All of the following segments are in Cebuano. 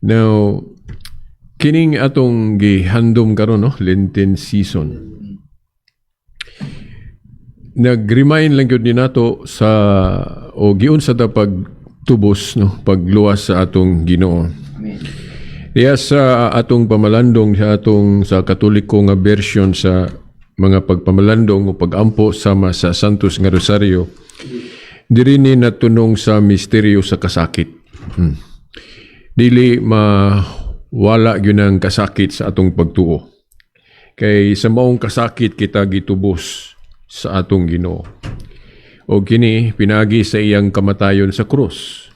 Now, kining atong gihandom karon, no, Lenten season. Nag-remind lang gyud ni nato sa o giunsa ta pagtubos, no, pagluwas sa atong Ginoo. Diya sa atong pamalandong, sa atong sa Katoliko nga version sa mga pagpamalandong o pagampo sama sa Santos nga Rosario, diri ni natunong sa misteryo sa kasakit. Dili mawala gyud ang kasakit sa atong pagtuo. Kay sa maong kasakit kita gitubos sa atong Ginoo. O kini pinagi sa iyang kamatayon sa krus.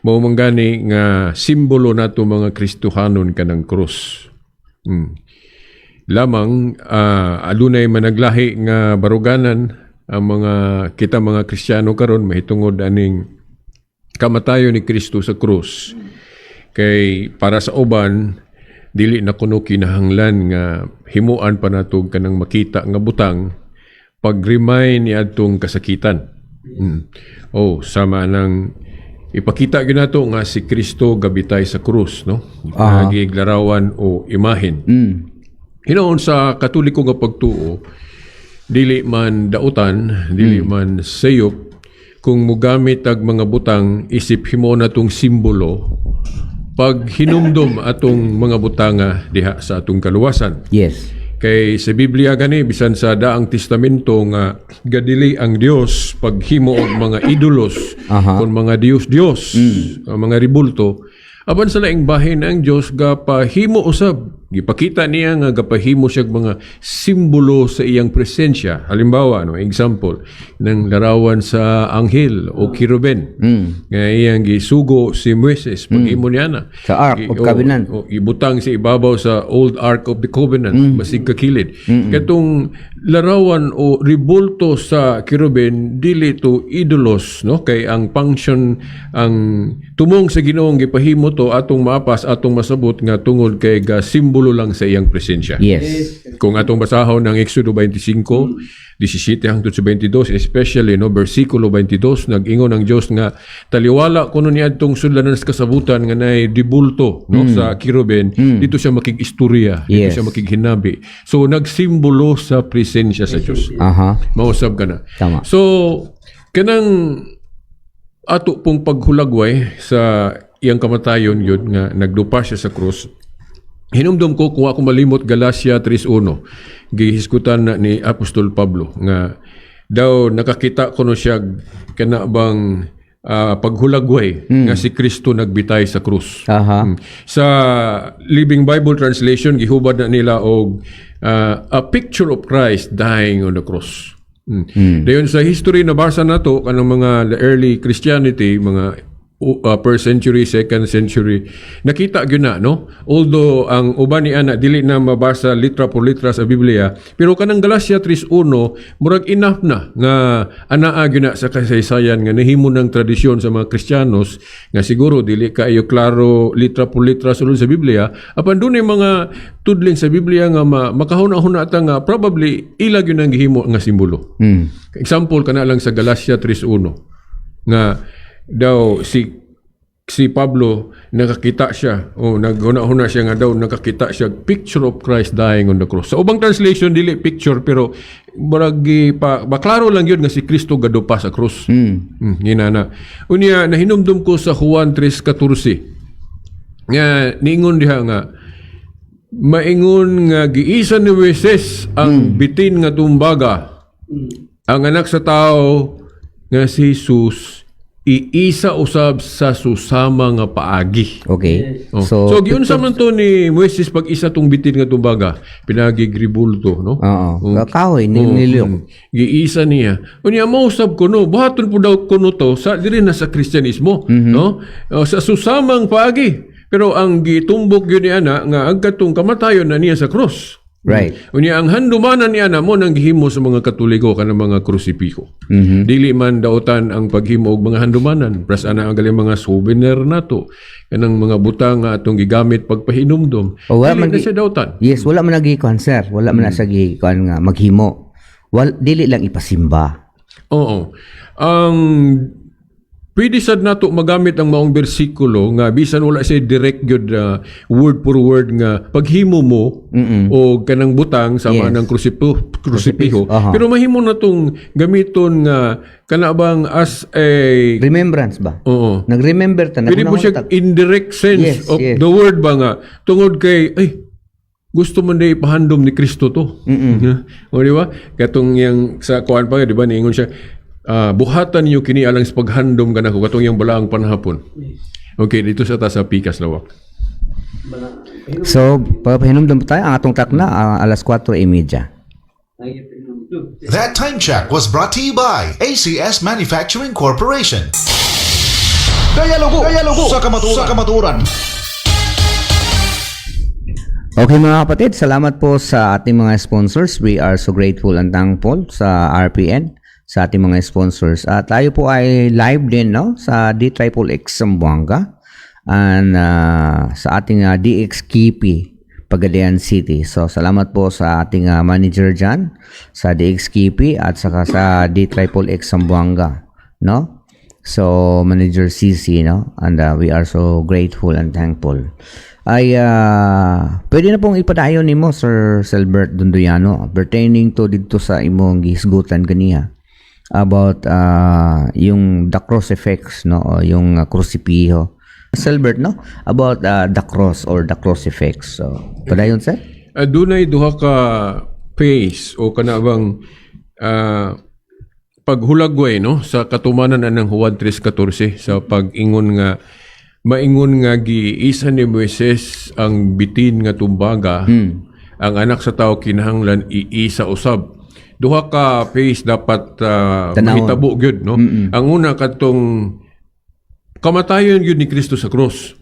Mao man gani nga simbolo nato mga Kristohanon kanang krus. Lamang adunay managlahi nga baruganan ang mga kita mga Kristiyano karon mahitungod aning kamatayon ni Kristo sa krus. Kay para sa uban, dili na kuno kinahanglan nga himuan pa nato kanang makita nga butang pag-remind ni adtong kasakitan. Oh, sama nang ipakita gyud nato nga si Kristo gabitay sa krus, no? Nga larawan o imahen. Hinoon sa Katoliko nga pagtuo, dili man dautan, dili man sayop kung mugamit ag mga butang isip himo natong simbolo pag hinumdom atong mga butanga diha sa atong kaluwasan. Kay sa Biblia gani, bisan sa Daang Testamento, nga gadili ang Dios paghimo og mga idolos kon mga Dios Dios, ang mga ribulto. Apan sa laing bahin, ang Dios gapahimo usab, gipakita niya nga gapahimo siya og mga simbolo sa iyang presensya. Halimbawa, no, example ng larawan sa anghel o kerubin nga iyang gisugo si Moises paghimo niya na Sa Ark of Covenant. O, ibutang sa ibabaw sa old Ark of the Covenant, basig kakilid. Katong larawan o ribulto sa kerubin, dili to idolos, no, kay ang function, ang tumong sa Ginoong gipahimo to, atong maapas, atong masabot nga tungod kay ga simbolo lang sa iyang presensya. Kung atong basahon ang Exodo 25, 17 hangtod sa 22, especially, no, bersikulo 22, nag-ingon ang Dios nga taliwala kuno ni adtong sudlanan sa kasabutan nga nay dibulto, no, sa kerubin, dito siya makig-istorya, dito siya makighinabi. So nagsimbolo sa presensya sa Dios. Mausab ka na. Tama. So kanang ato pong paghulagway sa iyang kamatayon yun nga nagdupa siya sa krus. Hinumdum ko, kung ako malimot, Galatia 3.1. Gihisgutan na ni Apostol Pablo nga daw nakakita kuno siya kana bang paghulagway nga si Kristo nagbitay sa krus. Sa Living Bible Translation, gihubad na nila og a picture of Christ dying on the cross. Dayon sa history nabasa nato kanang mga the early Christianity, mga first century, second century, nakita gyud na, no? Although ang uban ni ana dili na mabasa litra por litra sa Biblia, pero kanang Galatia 3.1 murag enough na nga anaa gyud na sa kasaysayan nga nahimo ng tradisyon sa mga Kristiyanos nga siguro dili kaayo klaro litra por litra sulod sa Biblia, apan dunay mga tudling sa Biblia nga makahuna-huna ta nga probably ila gyud ang gihimo nga simbolo. Example kana lang sa Galatia 3.1 nga daw si si Pablo nakakita siya o naghuna-huna siya nga daw nakakita siya picture of Christ dying on the cross. Sa ubang translation dili picture, pero murag pa baklaro lang yun nga si Kristo gadupa sa krus. Ginana. Unya nahinumdum ko sa Juan 3:14 nga niingon diha nga maingon nga giisa ni Moises ang bitin nga tumbaga, ang anak sa tao nga si Jesus iisa usab sa susama nga paagi. Oh. So, So, giunsa man to ni Moises pag isa tong bitin nga tumbaga? Pinagi gribulto, no? Oo. Kahoy, niliyok. Giisa niya. Unya mausab kuno, buhaton po daw kuno to sa diri na sa Kristyanismo, no? O, sa susamang paagi. Pero ang gitumbok gyud ni ana nga ang katong kamatayon na niya sa krus. Unya ang handumanan ni ana mo nang gihimo sa mga Katoliko kanang mga krusipiho. Dili man dautan ang paghimo og mga handumanan. Pras ana ang galing mga souvenir nato kanang mga butang nga atong gigamit pagpahinumdom. O, wala Dili man na siya dautan. Yes, wala man nagi sir. Wala man na sa gikuan nga maghimo. Dili lang ipasimba. Oo. Ang Pwede sad nato magamit ang maong bersikulo nga bisan wala siya direct gyud word for word nga paghimo mo o kanang butang sama ng krusipiho. Pero mahimo na tong gamiton nga kana bang as a Remembrance ba? Oo. Nag-remember ta. Pwede po nagunahon siya indirect sense of the word ba nga tungod kay ay gusto man day ipahandom ni Kristo to. O, di ba? Katong yang sa kuan pa, di ba, niingon siya, "Buhatan niyo kini alang sa paghandom kanako," katong yang balaang panahapon. Okay, dito sa ta sa pikas lawak. So, papahinumdum po tayo ang atong takna alas 4:30. That time check was brought to you by ACS Manufacturing Corporation. Dialogo, Dialogo sa kamatuoran. Sa kamatuoran. Okay, mga kapatid, salamat po sa ating mga sponsors. We are so grateful and thankful sa RPN, sa ating mga sponsors. At tayo po ay live din, no, sa D Triple X Zamboanga and sa ating DXKP Pagadian City. So salamat po sa ating manager dyan sa DXKP at saka sa D Triple X Zamboanga, no? So, Manager CC, no? And we are so grateful and thankful. Ay, pwede na pong ipadayon nimo, Sir Selbert Dunduyano, pertaining to dito sa imong gihisgutan ganiha about yung the cross effects, no? O yung krusipiho. Selbert, no? About the cross or the cross effects. So, padayon, sir? Dunay duha ka phase o kana bang paghulagway, no, sa katumanan anang Juan 3:14 sa pag-ingon nga maingon nga giisa ni Moises ang bitin nga tumbaga, ang Anak sa Tao kinahanglan iisa usab. Duha ka phase dapat Tanawon. mahitabo gyud, no? Ang una, kadtong kamatayon gyud ni Kristo sa krus.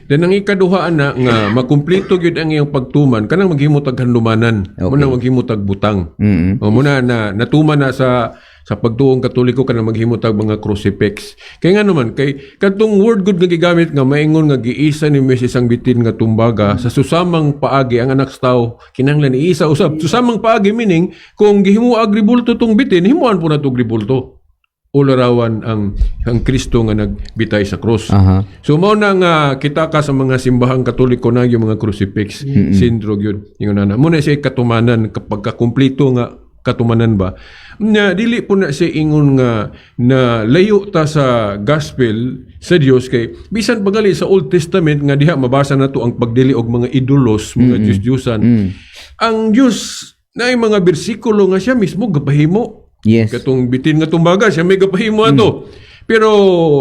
Then ang ikaduha ana nga makumpleto gyud ang iyang pagtuman kanang maghimo tag handumanan, okay, muna maghimo tag butang. O muna na natuman na sa pagtuong Katoliko kanang maghimo tag mga crucifix. Kay nga naman kay kadtong word gud nga gigamit nga maingon nga giisa ni Moises ang bitin nga tumbaga, sa susamang paagi ang Anak sa Tao kinahanglan iisa usab. Susamang paagi meaning kung gihimo rebulto tong bitin, himuan po na tog rebulto o larawan ang Kristo nga nagbitay sa krus. So mao na nga kita ka sa mga simbahang Katoliko na yung mga crucifix, sindro gyud ingon ana. Mo na siya katumanan kapag kakumpleto nga katumanan ba. Nya dili po na siya ingon nga na layo ta sa gospel sa Dios kay bisan pagali sa Old Testament nga diha mabasa nato ang pagdili og mga idolos, mga Diyos-Diyosan. Ang Dios na mga bersikulo nga siya mismo gapahimo. Katong bitin nga tumbaga, siya may gapahimo ato. Pero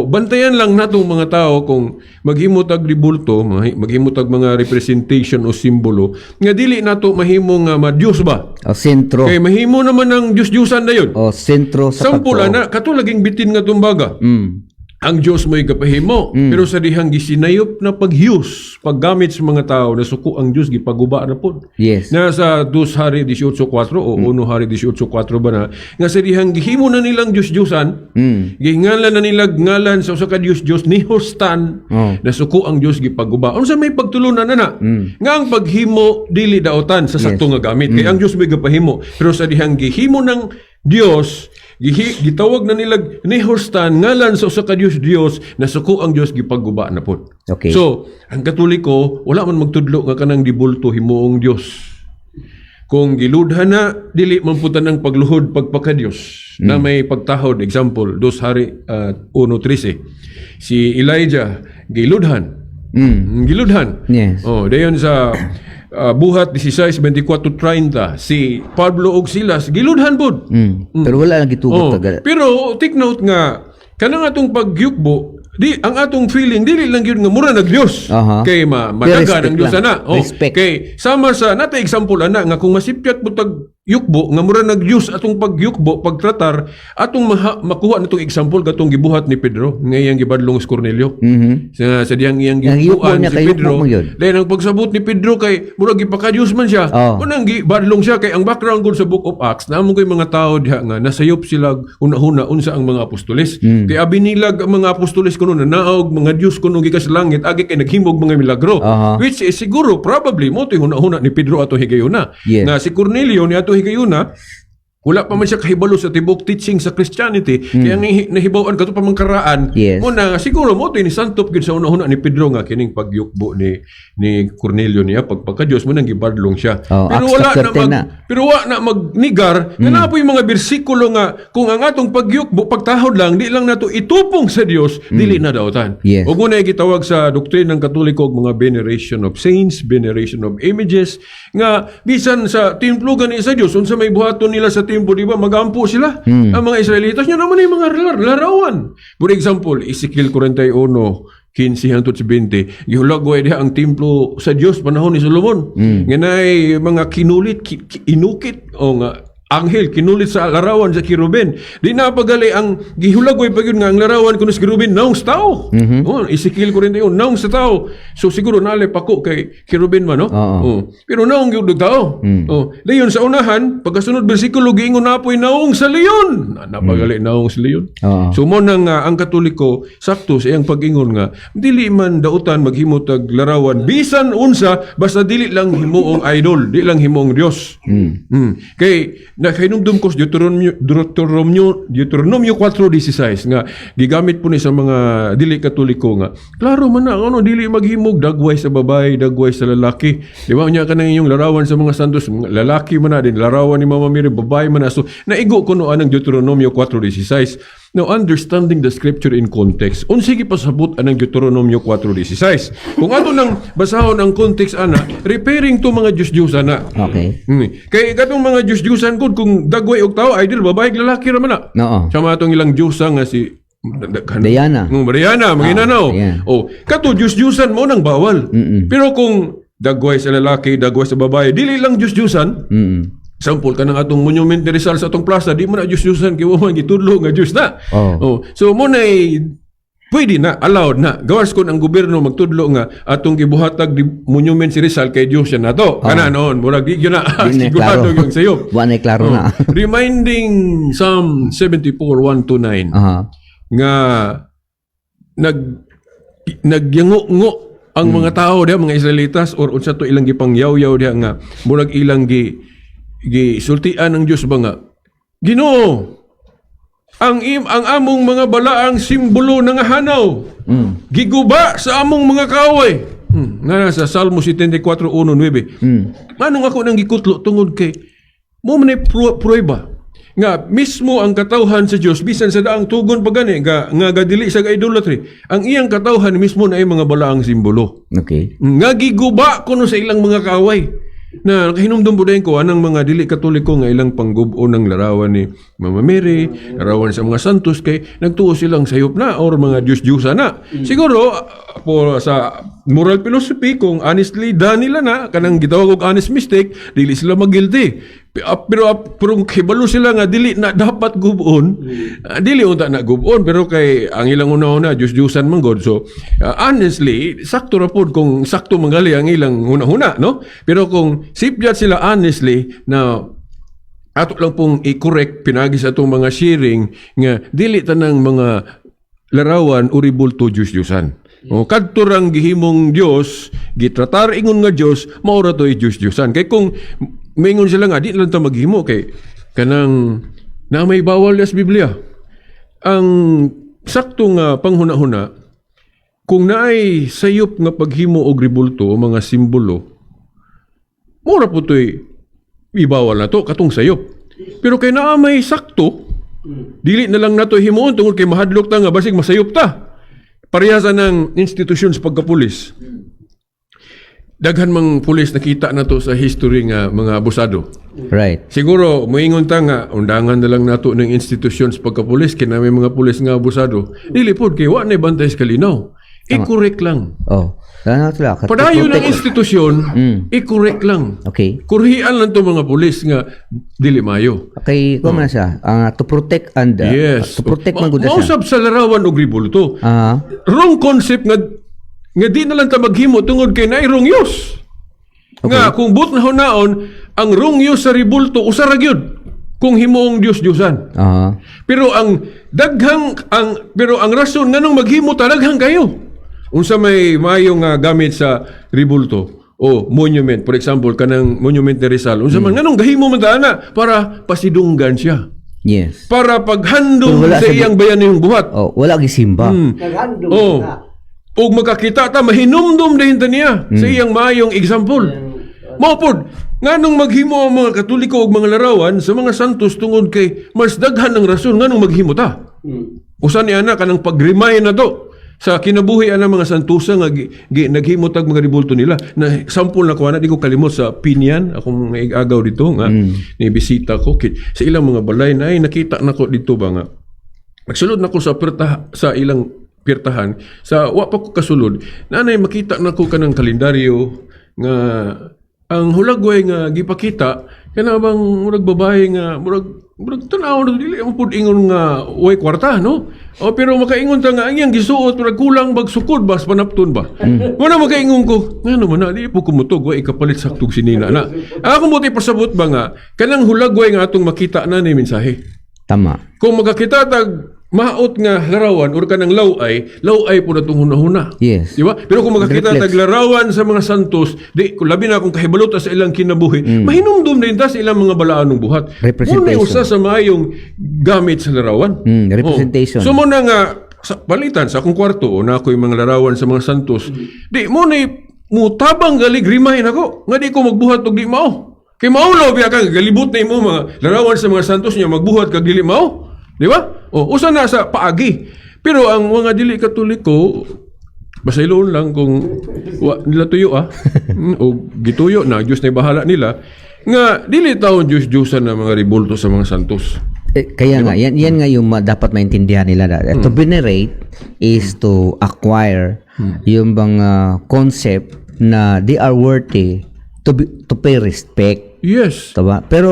bantayan lang natong mga tao kung maghimo tag ribulto, maghimo tag mga representation o simbolo nga dili nato mahimo nga ma-Diyos ba. O sentro. Kay mahimo naman ang Diyos-Diyusan na yun. O sentro sa Sample pagtuo. ana, kato laging bitin nga tumbaga. Ang Diyos mo'y gapahimo. Pero sa dihang gisinayop na paghiyos, paggamit sa mga tao, nasuko ang Diyos, gipaguba na po. Na sa 2 Hari 18.4 o 1 Hari 18.4 ba na, nga sa dihang gihimo na nilang Diyos-Diyosan, gihingalan na nila ngalan sa usa ka Diyos-Diyos ni Hostan, nasuko ang Diyos, gipaguba. Unsa may pagtulunan ana? Nga ang paghimo dili daotan sa sakto nga gamit. Kay ang Diyos may gapahimo. Pero sa dihang gihimo ng Diyos, gitawag na nila ni Hostan ngalan sa usa ka Diyos-Diyos, nasuko ang Diyos, gipaguba na pod. So, ang Katoliko wala man magtudlo nga kanang dibulto himuong Dios. Kung giludhan na, dili man putan ang pagluhod pagpakadiyos na may pagtahod. Example, 2 Hari 1:13. Si Elijah, giludhan. Giludhan. Oh, dayon sa Buhat 16:24-30, si Pablo ug Silas giludhan pud. Pero wala lang gitugot Oh, taga. pero take note nga kanang atong pagyukbo di ang atong feeling dili lang gyud nga mura nag Dios. Kay ma Pero madaga respect ng Dios lang. ana. Oh, Respect. kay sama sa nata example ana nga kung masipyat mo tag yukbo nga mura nag Dios atong pagyukbo pagtratar atong makuha natong example katong gibuhat ni Pedro nga iyang gibadlong si Cornelio. Sa diyang iyang Ang yukbo giyukbuan niya si kay yukbo Pedro. man yun. Then ang pagsabot ni Pedro kay murag gipaka-Dios man siya. Unang gibadlong siya kay ang background gud sa Book of Acts naa mo kay mga tao diha nga nasayop sila una-una unsa ang mga apostoles. Kay abi nila ang mga apostoles kuno nanaog mga Dios kuno gikan sa langit agi kay naghimog mga milagro. Which is siguro probably mo to'y huna-huna ni Pedro ato higayuna. Na si Cornelio ni ato higayuna Wala pa man siya kahibalo sa tibok teaching sa Christianity. Kaya ang nahibaw-an kato pa man karaan, mo na siguro mo to ni santop gyud sa una-una ni Pedro nga kining pagyukbo ni Cornelio niya pagpagka Dios mo nang gibadlong siya. Oh, Pero Acts wala chapter na 10 mag, na. pero wa na magnigar nga naa po'y mga bersikulo nga kung ang atong pagyukbo, pagtahod lang, di lang nato itupong sa Dios, dili na dautan. Ug muna gitawag sa doktrina ng Katoliko og mga veneration of saints, veneration of images, nga bisan sa templo gani sa Dios, unsa may buhaton nila sa templo, di ba magampo sila? Ang mga Israelitas nya naman ay mga larawan. For example, Ezekiel 41:15 hangtod sa 20, gihulagway diha ang templo sa Dios panahon ni Solomon. Nga naay mga kinulit, inukit o nga anghel kinulit sa larawan sa kerubin. Di na pagali ang gihulagway pa gyud nga ang larawan kuno sa kerubin naong sa tao. Oh, Ezekiel 41, naong sa tao. So siguro naale pako kay kerubin man, no? Oo. Oh. Pero naong gyud og tao. Oh, dayon sa unahan, pagkasunod bersikulo, giingon na po'y naong sa leon. Na, napagali naong sa leon. So mo nang ang Katoliko sakto sa iyang pag-ingon nga dili man dautan maghimo tag larawan bisan unsa, basta dili lang himuong idol, di lang himuong Dios. Kay nakahinumdum ko sa Deuteronomio 4:16 nga gigamit po ni sa mga dili Katoliko nga klaro man na ano, dili maghimog dagway sa babae, dagway sa lalaki. Di ba unya kanang inyong larawan sa mga santos, mga lalaki man na din, larawan ni Mama Mary, babae man na. So naigo kuno anang Deuteronomio 4:16. Now, understanding the scripture in context. Unsa gipasabot anang Deuteronomio 4:16? Kung ato nang basahon ang context ana, referring to mga Diyos-Diyos ana. Kay katong mga Diyos-Diyosan gud, kung dagway og tao, idol, babae, lalaki ra man na. Sa mga atong ilang Diyosa nga si Diana. Diana, mga inanaw. Oh, kato Diyos-Diyosan mo nang bawal. Pero kung dagway sa lalaki, dagway sa babae, dili lang Diyos-Diyosan. Sample ka ng atong monument ni Rizal sa atong plaza, di mo na Diyos-Diyosan kay wa man gitudlo nga Diyos na. Oh. So mo na pwede na, allowed na. Gawas kon ang gobyerno magtudlo nga atong gibuhatag di monument si Rizal kay Diyos siya nato. Kana noon, murag di gyud na Di na sigurado klaro. yung sayop. Wa na klaro na. Reminding Psalm 74, 1 to 9 nga nagyango-ngo ang mga tao diha, mga Israelitas or unsa to ilang gipangyaw-yaw diha nga murag ilang gi gi sultian ang Dios ba nga, "Ginoo, ang among mga balaang simbolo nga hanaw giguba sa among mga kaaway." Nga sa Salmo 74:1-9. Nganong ako nang gikutlo? Tungod kay mo man ay prueba nga mismo ang katawhan sa Dios, bisan sa daang tugon pa gani nga gadili sa idolatry, ang iyang katawhan mismo na ay mga balaang simbolo nga giguba kuno sa ilang mga kaaway. Na nakahinumdum po din ko anang mga dili Katoliko nga ilang panggubo ng larawan ni Mama Mary, larawan sa mga santos, kay nagtuo silang sayop na or mga Diyos-Diyosa na. Siguro po sa moral philosophy, kung honestly da nila na kanang gitawag og honest mistake, dili sila magilty. Pero kung kibalo sila nga dili na dapat gubon, dili unta na gubon, pero kay ang ilang una-una Diyos-Diyosan man god. So honestly, sakto ra pod kung sakto mangali ang ilang huna-huna, no? Pero kung sipyat sila honestly na ato lang pong i-correct pinagi sa atong mga sharing nga dili tanang mga larawan o ribulto Diyos-Diyosan. O kadto rang gihimong Dios, gitratar ingon nga Dios, mao ra to'y Diyos-Diyosan. Kay kung maingon sila nga di lang ta maghimo kay kanang na may bawal sa Biblia. Ang sakto nga panghuna-huna, kung naay sayop nga paghimo og ribulto o mga simbolo, mura po to'y ibawal na to katong sayop. Pero kay naa may sakto, dili na lang nato himuon tungod kay mahadlok ta nga basig masayop ta. Parehas ng institusyon sa pagkapulis. Daghan mang pulis nakita na to sa history nga mga abusado. Siguro moingon ta nga undangan na lang nato ng institusyon sa pagkapulis kay na may mga pulis nga abusado. Dili pod kay wa na bantay sa kalinaw. I-correct lang. Oh. Ano sila? Padayon ang institusyon, i-correct lang. Kurhian lang to mga pulis nga dili mayo. Okay, kuha man na siya. To protect and to protect man gud na siya. Mausab sa larawan og ribulto. Wrong concept nga di na lang ta maghimo tungod kay naay wrong use. Nga kung but na hunaon ang wrong use sa ribulto, usa ra gyud kung himuong Dios-Diyosan. Pero ang daghang ang pero ang rason nganong maghimo ta, daghang kayo. Unsa may maayo nga gamit sa ribulto? O monument, for example, kanang monument ni Rizal. Unsa man, nganong gahimo man ta ana? Para pasidunggan siya. Para paghandom Pero wala sa iyang bayanihong buhat. Oh, wala gisimba. Naghandom na. Ug makakita ta, mahinumdum din ta niya sa iyang maayong example. Mao pod nganong maghimo ang mga Katoliko og mga larawan sa mga santos, tungod kay mas daghan ang rason nganong maghimo ta. Usa ni ana, kanang pag-remind na to sa kinabuhi ana mga santusa nga naghimo tag mga ribulto nila. Na sample na ko ana, di ko kalimot, sa Pinian akong agaw dito nga ni bisita ko sa ilang mga balay na ay nakita nako dito ba nga nagsulod na ko sa perta, sa ilang pirtahan, sa wa pa ko kasulod, nanay makita nako kanang kalendaryo nga ang hulagway nga gipakita kana bang murag babae nga murag tan-aw na, dili mo pud ingon nga way kwarta, no? O pero makaingon ta nga ang iyang gisuot murag kulang bag sukod ba sa panapton ba. Mo na makaingon ko, ngano man na di po kumutog, way ikapalit saktog sinina na. Ang akong buti pasabot ba nga kanang hulagway nga atong makita na ni mensahe. Kung magkakita tag maot nga larawan or kanang laway, laway po na itong hunahuna. Di ba? Pero kung magkakita Reflex. tag larawan sa mga santos, di kung labi na kung kahibalo ta sa ilang kinabuhi, mahinumdum din ta sa ilang mga balaanong buhat. Representation. Muna usa sa maayong gamit sa larawan. Representation. Oh. So muna nga sa palitan sa akong kwarto na ako yung mga larawan sa mga santos. Di mo na mutabang galig rimahin ako nga di ko magbuhat og di mao. Kay mao biya ka galibot na imo mga larawan sa mga santos niya, magbuhat kag dili mao. Di ba? O usa na sa paagi. Pero ang mga dili Katoliko, basayloon lang kung wa nila tuyo ah. O gituyo na, Diyos na bahala nila nga dili taon Diyos-Diyosan na mga ribulto sa mga santos. Eh, kaya nga, yan nga yung dapat maintindihan nila. To venerate is to acquire yung bang concept na they are worthy to pay respect. Diba? Pero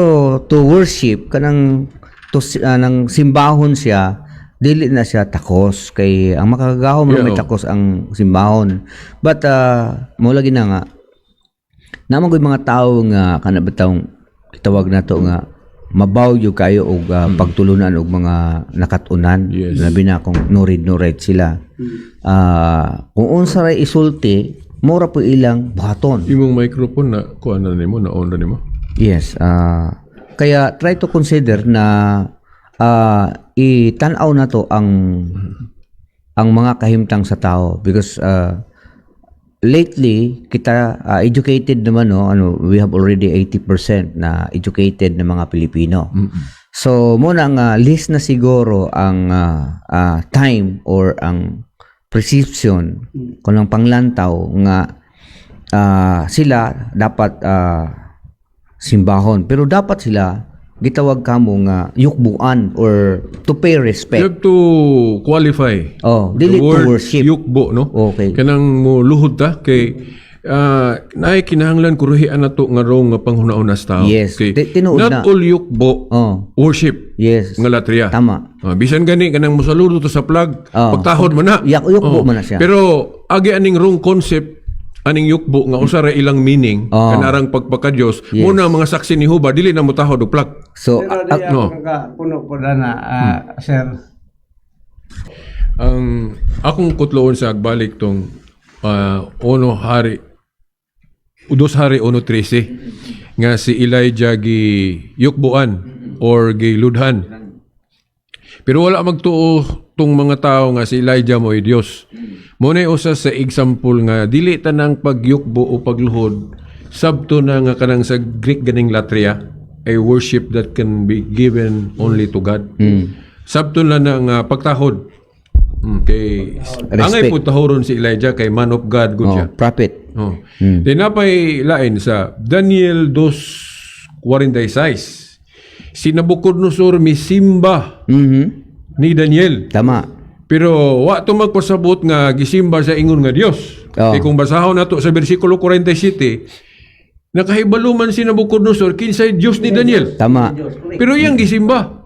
to worship, kanang to, nang simbahon siya, dili na siya takos kay ang makakagahom yeah, may takos ang simbahon. But mo lagi na nga naman ko'y mga tao nga kana bitawng tawag na to nga mabaw gyud kayo og pagtulunan og mga nakat-unan, labi na kung nurid-nurid sila. Kung unsa ray isulti, mura po ilang buhaton. Imong microphone na kuan na nimo, na on na nimo. Yes. Kaya try to consider na itan-aw na to ang mga kahimtang sa tao because lately kita educated naman, no? Ano, we have already 80% na educated na mga Pilipino. So muna nga list na siguro ang time or ang perception kung ang panglantaw nga sila dapat simbahon, pero dapat sila gitawag kamo nga yukbuan or to pay You respect. have to qualify. Oh, dili the to word worship. Yukbo, no? Kanang mo luhod ta kay naay kinahanglan kuruhian nato nga wrong nga panghuna-una sa tao. Kay Tinuod not na. all yukbo worship nga latria. Bisan gani kanang mosaludo to sa flag, pagtahod man na. Yukbo man na siya. Pero agi aning wrong concept aning yukbo nga usa ra ilang meaning, kanarang pagpakadiyos. Muna mga saksi ni Huba dili na motahod og flag. So Pero di no. ako puno po na, sir. Ang akong kutloon sa agbalik tong Ono Hari 2 Hari 1:13 nga si Elijah gi yukbuan or gi ludhan. Pero wala magtuo tong mga tao nga si Elijah mo'y Dios. Mo na usa sa example nga dili tanang pagyukbo o pagluhod sabto na nga kanang sa Greek ganing latria, a worship that can be given only to God. Sabto na na nga pagtahod. Kay angay Respect. po tahoron si Elijah kay man of God gud Oh, siya. prophet. Oh. Then napay lain sa Daniel 2:46. Si Nabucodonosor misimba ni Daniel. Pero wa to magpasabot nga gisimba sa ingon nga Dios. Kay kung basahon nato sa bersikulo 47, nakahibalo man si Nabucodonosor kinsay Dios ni Daniel. Pero iyang gisimba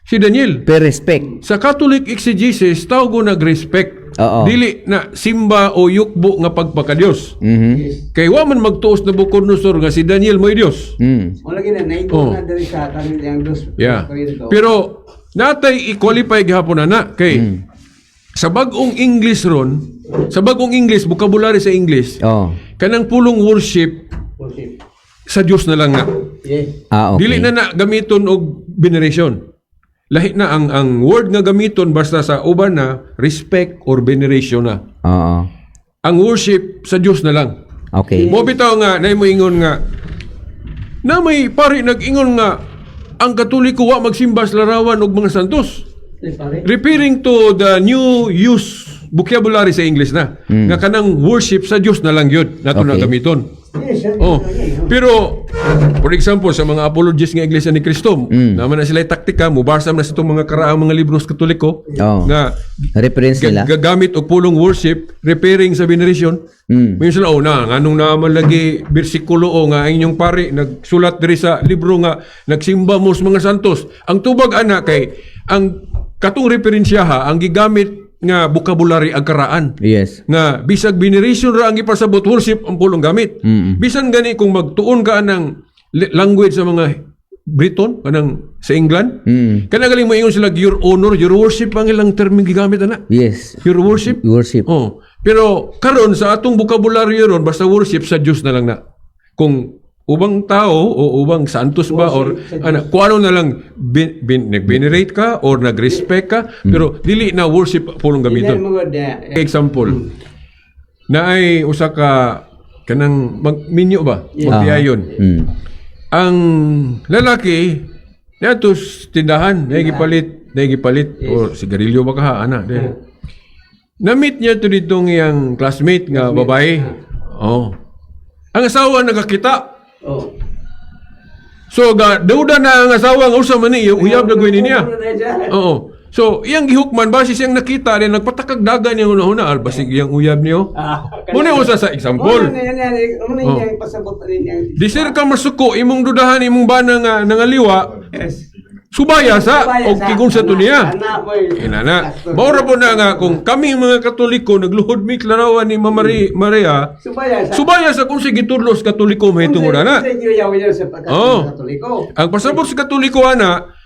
si Daniel. Pay respect. Sa Catholic exegesis, tawag ko nag-respect. Dili na simba o yukbo nga pagpakadiyos. Kay wa man magtuos Nabucodonosor nga si Daniel mo'y Dios. Wala gina, naito na diri sa kanilang dos Korinto. Pero natay i-qualify gihapon na na kay sa bag-ong English ron, sa bag-ong English vocabulary sa English, Kanang pulong worship Worship. sa Dios na lang na. Yes. Ah, okay. Dili na na gamiton og veneration. Lahi na ang word nga gamiton basta sa uban na respect or veneration na. Oo. Ang worship sa Dios na lang. Okay. Mo bitaw nga nay mo ingon nga na may pari nag-ingon nga ang Katoliko wa magsimba sa larawan og mga santos. Yes, pare. Referring to the new use vocabulary sa English na nga kanang worship sa Dios na lang yun nato na gamiton. Yes, sir. Oh. Pero for example sa mga apologists nga Iglesia ni Cristo, naman na sila taktika, mubasa man na sa itong mga karaang mga libros Katoliko nga Reference nila. gagamit og pulong worship referring sa veneration. Mayon sila, oh na, nganong naman lagi bersikulo o nga ang inyong pari nagsulat diri sa libro nga nagsimba mo sa mga santos. Ang tubag ana kay ang katong referensyaha ang gigamit nga vocabulary ang karaan nga bisag veneration ra ang gipasabot, worship ang pulong gamit. Bisan gani kung magtuon ka ng language sa mga Briton kanang sa England, kana galing moingon sila your honor, your worship ang ilang term gigamit ana. Your worship. Worship. Oh. Pero karon sa atong bokabularyo ron basta worship sa Dios na lang na. Kung ubang tao o ubang santos ba or ana kung ano na lang nag-venerate ka or nag-respect ka, pero dili na worship pulong Hindi gamiton. mo gud na. Example, na ay usa ka kanang magminyo ba? Magtiayon. Ang lalaki niadto sa tindahan, nagipalit or sigarilyo ba kaha ana. Then, na-meet niya to ditong iyang classmate nga babae. Oh. Ang asawa nakakita. Oh. So ga duda na ang asawa nga usa man ni uyab na gawin niya. Ano na siya? Oo. So, iyang gihukman base siyang nakita rin nagpatakag dagan niyang una-una al basig iyang uyab niyo. Ah, Muna usa sa example. Muna na yan, muna yung pasabot rin yung Di sir ka masuko imong dudahan imong bana nga nangaliwa, subaya sa Subaya og kigon sa to niya. Ana, boy. Inana. Maura po na nga kung kami mga Katoliko nagluhod mi larawan ni Mama Maria, Subaya sa. Subaya sa kung sige gitudlo sa Katoliko mahitungod ana. Sa inyo yaw yaw sa Oh. pagkatoliko. Ang pasabot sa Katoliko ana,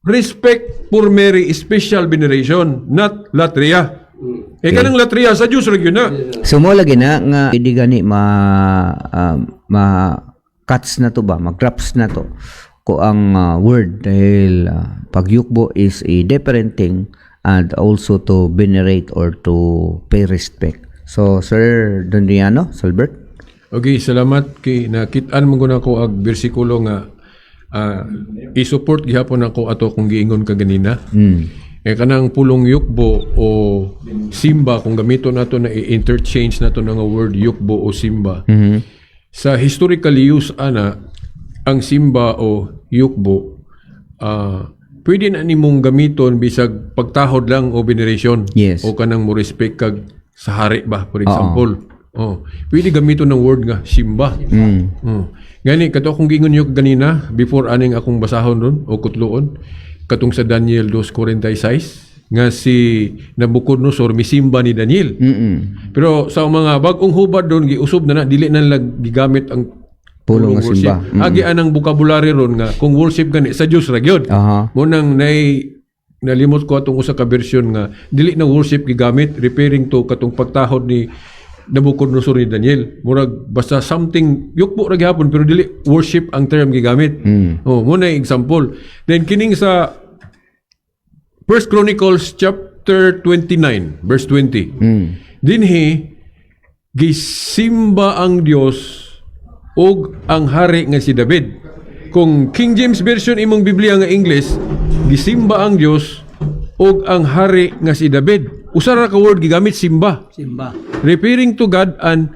respect for Mary, special veneration, not latria. Eh kanang latria sa Dios ra gyud na. So mo lagi na nga hindi gani ma cuts na to ba, mag-drops na to ko ang word dahil pagyukbo is a different thing and also to venerate or to pay respect. So Sir Dondiano, Salbert. Okay, salamat kay nakit-an mo gud ako ag bersikulo nga i-support gihapon ako ato kung giingon ka ganina. Eh kanang pulong yukbo o simba kung gamiton nato na i-interchange nato nga word yukbo o simba. Sa historical use ana ang simba o yukbo pwede na nimong gamiton bisag pagtahod lang o veneration o kanang mo respect kag sa hari ba, for example. Oh, pwede gamiton ng word nga simba. Oh. Gani kato akong giingon niyo ganina before aning akong basahon ron o kutluon katong sa Daniel 2:46 nga si Nabucodonosor misimba ni Daniel. Pero sa mga bag-ong hubad doon giusob na na dili na lang gigamit ang Pulong nga worship. simba. Agi anang vocabulary ron nga kung worship gani sa Dios ra gyud. Mo nang nay nalimot ko atong usa ka version nga dili na worship gigamit referring to katong pagtahod ni Nabucodonosor ni Daniel. Murag basta something yukbo ra gihapon pero dili worship ang term gigamit. Oh, mo na example. Then kining sa First Chronicles chapter 29 verse 20. Dinhi gisimba ang Dios ug ang hari nga si David. Kung King James Version imong Biblia nga English, gisimba ang Dios ug ang hari nga si David. Usa ra ka word gigamit, simba. Simba. Referring to God and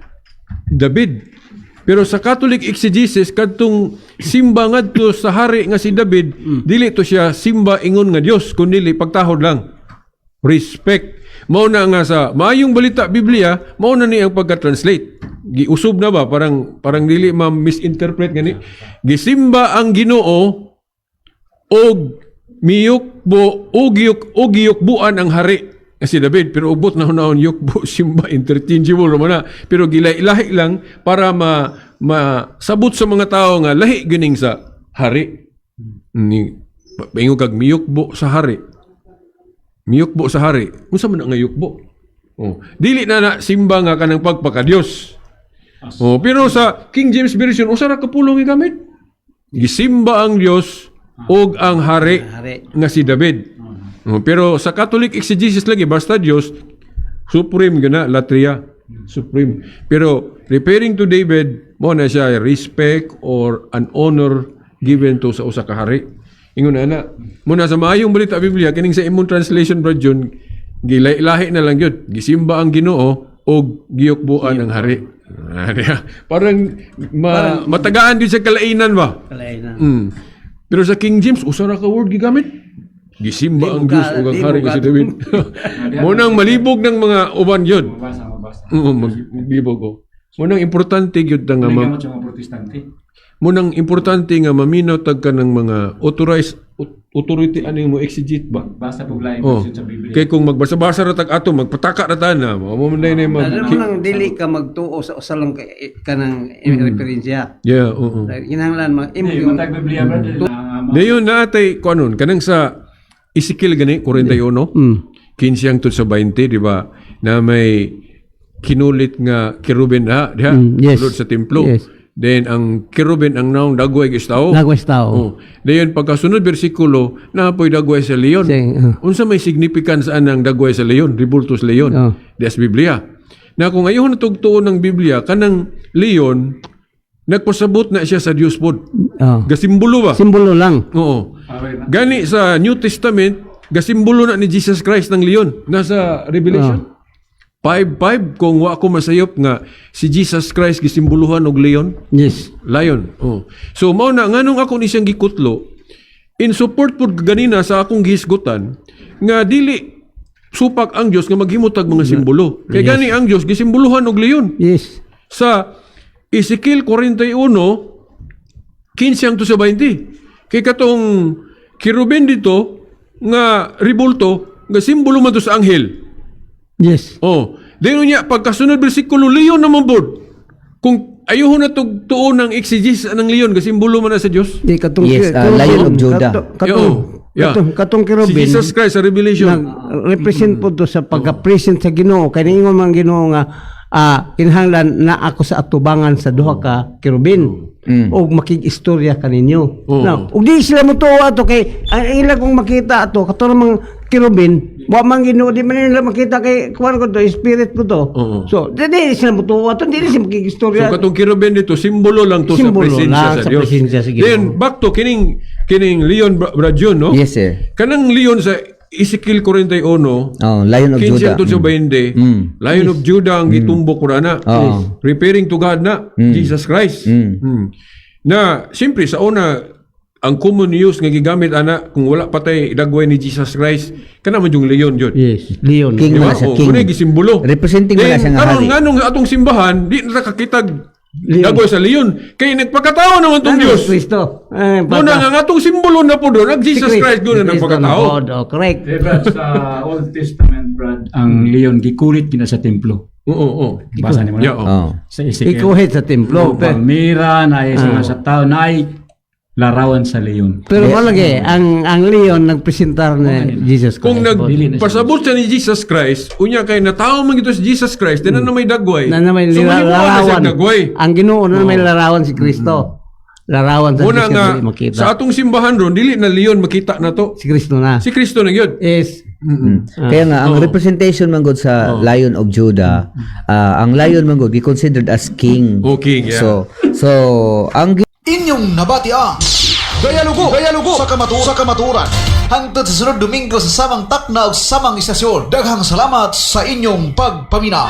David. Pero sa Catholic exegesis kadtong simba ngadto sa hari nga si David, dili to siya simba ingon nga Dios kundi pagtahod lang. Respect. Mao na nga sa maayong balita Biblia, mao na ni ang pagka-translate. Giusob na ba parang parang dili ma misinterpret gani. Gisimba ang Ginoo og miyukbo og yuk og yukbuan ang hari nga si David, pero ubot na hunahon yukbo simba interchangeable naman na, pero gilay-lahi lang para ma masabot sa mga tao nga lahi gining sa hari ni paingon kag miyukbo sa hari, miyukbo sa hari, unsa man ang nga yukbo? Oh, dili na na simba nga kanang pagpakadiyos. Oh, pero sa King James Version, usa ra ka pulong gigamit. Gisimba ang Dios ug ang hari Hari. nga si David. Oh, pero sa Catholic exegesis lagi, basta Dios supreme gana latria, supreme. Pero referring to David, mo na siya respect or an honor given to sa usa ka hari. Ingon ana, muna sa Maayong Balita Biblia, kining sa imong translation, Brad John, gilahi na lang gyud. Gisimba ang Ginoo og giyukbuan ang hari. Ah, diba? Parang matagaan din sa kalainan ba? Kalay na. Pero sa King James, usa ra ka word gigamit. Gisimba ang Dios ug ang Di hari mo nga si David. Mo nang malibog ng mga uban yun. Mabasa, mabasa. Oo, maglibog ko. Mo nang importante gyud nga May gamot sa mga Protestante. Mo nang importante nga maminaw tag ka ng mga authorized authority aning mo exegete ba. Basa po laing Oh. version sa Biblia. Kay kung magbasa-basa ra tag ato, magpataka ra ta na. Mo man na mag Alam mo lang dili ka magtuo sa usa lang kanang referensya. Yeah, oo. Kinahanglan mag imo Hindi, yung matag Biblia, brother. Dayon na atay kuanon kanang sa Ezekiel gani 41. 15 hangtod sa 20, di ba? Na may kinulit nga kerubin ha, diha, Yes. sulod sa templo. Yes. Then ang kerubin ang naong dagway is tao. Dagway sa tao. Oh. Dayon pagkasunod bersikulo, naapoy dagway sa leon. Unsa may significance anang dagway sa leon, ribultos leon? Di sa Biblia. Na kung ayaw natugtuon ng Biblia, kanang leon, nagpasabot na siya sa Dios pod. Gasimbolo ba? Simbolo lang. Oo. Gani sa New Testament, gasimbolo na ni Jesus Christ ng leon. Nasa Revelation 5:5, kung wa ko masayop nga si Jesus Christ gisimboluhan og leon. Yes. Lion. Oh. So mao na nganong ako ni siyang gikutlo in support pud ganina sa akong gihisgutan nga dili supak ang Dios nga maghimutag mga simbolo. Kay gani ang Dios gisimboluhan og leon. Sa Ezekiel 41, 15 hangtod sa 20. Kay katong kerubin dito nga ribulto nga simbolo man to sa anghel. Oh, dayon niya pagkasunod bersikulo, leon naman bod. Kung ayuho na tug tuon ng exegesis ng leon nga simbolo man na sa Dios. Di katong Yes, Lion of Judah. Katong, katong Si kerubin Jesus Christ sa Revelation. Nag-represent po to sa pagka-present sa Ginoo, kay niingon man Ginoo nga kinahanglan na ako sa atubangan sa duha ka kerubin ug makig-istorya kaninyo. Now, ug di sila motuo ato kay ang ila kong makita ato kato namang kerubin, wa man Ginoo, di man nila makita kay kuan ko to, spirit ko to. So di sila motuo ato, di sila makig-istorya. So katong kerubin dito simbolo lang to Simbolo sa presensya lang sa sa Dios. presensya sa Ginoo. Then back to kining kining leon, Brad Jun, no? Yes, sir. Kanang leon sa Ezekiel 41, Oh, Lion of 15 Judah. hangtod sa 20, Lion of Judah ang gitumbok ko na. Oo. Referring to God na, Jesus Christ. Na, siyempre, sa una, ang common use nga gigamit ana kung wala patay dagway ni Jesus Christ, kana man yung leon yun. Yes, leon. King Di man ba? na siya, Oh, king. kunay gisimbolo. Representing man na Then, siya nga karon hari. nganong sa atong simbahan, di na kakitag Leon. dagway sa leon. Kay nagpakatao naman tong Ano, Dios. Kristo. Eh, Muna nga ang atong simbolo na po doon, ang Si Jesus Christ doon na Si Kristo nagpakatao. na pod. Oh, correct. Eh, Brad, sa Old Testament, Brad, ang leon gikulit gina sa templo. Oo. Basa ni mo na. Yeah, oo. Oh. Sa Ezekiel. Ikuhit sa templo. Pero, Palmira, na isa nga sa tao, na ay larawan sa leon. pero malagi, ang leon nagpresentar na Jesus Christ. Kung pod. nagpasabot siya ni Jesus Christ, unya kay natawo man gito si Jesus Christ, then ano may dagway. Na may So mahimuan na larawan. siya dagway. Ang Ginoo na may larawan si Kristo. Larawan sa Una Diyos nga nga dili makita. sa atong simbahan ron dili na leon makita na to. Si Kristo na. Si Kristo na gyud. Yes. Kaya nga ang representation man gud sa Lion of Judah, ang lion man gud considered as king. Oh, king, yeah. So so ang Inyong nabati ang Dialogo, Dialogo sa kamatuoran. Hangtod sa sunod Domingo sa samang takna ug samang istasyon. Daghang salamat sa inyong pagpaminaw.